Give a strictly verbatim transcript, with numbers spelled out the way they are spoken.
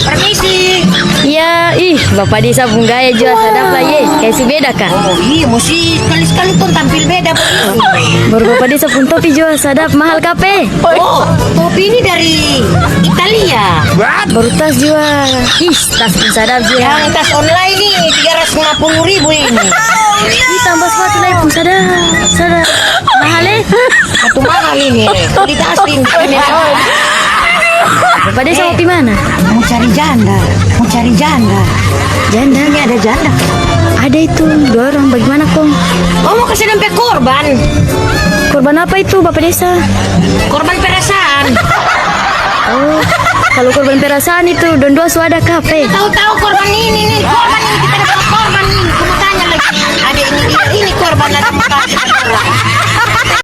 Permisi. Ya, ih, Bapak Desa pung gaya jua sadap lah ye. Kayak su beda kah? Oh iya, musti sekali-sekali tong tampil beda begini. Baru Bapak Desa pung topi jua sadap, mahal kape? Oh, topi ini dari Italia. Baru tas jua. Ih, tas pun sadap jua. Yang tas online ini tiga ratus lima puluh ribu ini. Ih, tambah sepatu lagi pun sadap, sadap. Mahal eh. Satu mahal ini. Beli tas ini. Bapak Desa mau pi mana? Mau cari janda, mau cari janda. Janda? Ini ada janda. Ada itu, dua orang. Bagaimana kong? Oh, mau kasih dompet korban. Korban apa itu, Bapak Desa? Korban perasaan. Oh, kalau korban perasaan itu, dong dua su ada kape? Tahu-tahu korban ini nih, korban ini, kita dapat korban ini. Kamu tanya lagi. Ada ini dia, ini korban lagi.